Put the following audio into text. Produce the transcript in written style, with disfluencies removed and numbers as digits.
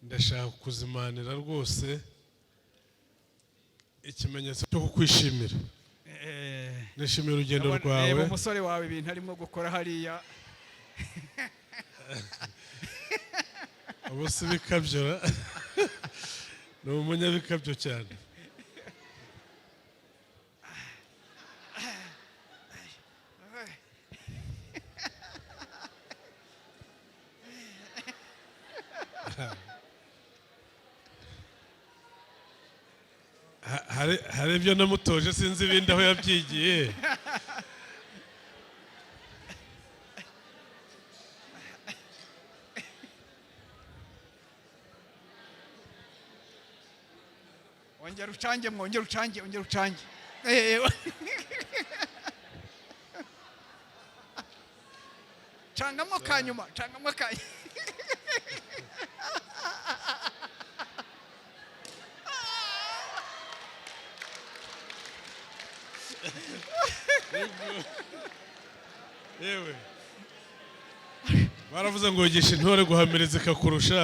Ndashaka kuzimanira rwose ikimenyetso cyo kukwishimira. Nishimiye urugendo Ndabona- reba rwawe. Umusore wawe ibintu arimo gukora hariya. Ubu si bikabyo ra? Ni umunyabikabyo cyane. Hari ibyo namutoje, sinzi ibindi aho yabyigiye. Ongera ucange, mwongere ucange, ongera ucange. Cangamo kanyuma, cangamo kanyuma. Yewe, baravuze ngo wigisha intore guhamiriza ikakurusha.